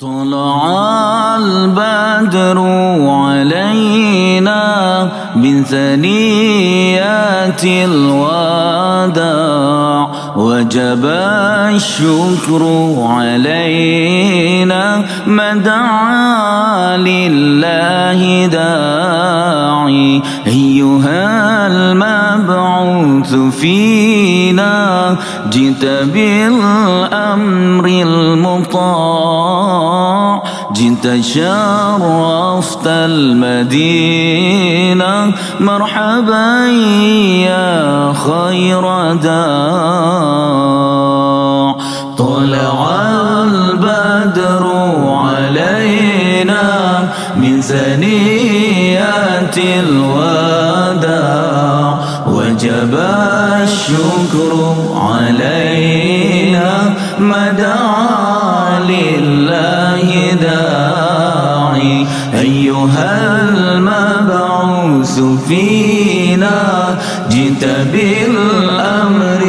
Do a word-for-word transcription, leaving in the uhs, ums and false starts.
طلع البدر علينا من ثنيات الوداع، وجب الشكر علينا ما دعا لله داعي. أيها المبعوث فينا، جئت بالأمر المطاع، جئت شرفت المدينة، مرحبا يا خير داع. طلع البدر علينا من ثنيات الوداع، وجب الشكر علينا ما دعا لله داعي. أيها المبعوث فينا، جئت بالأمر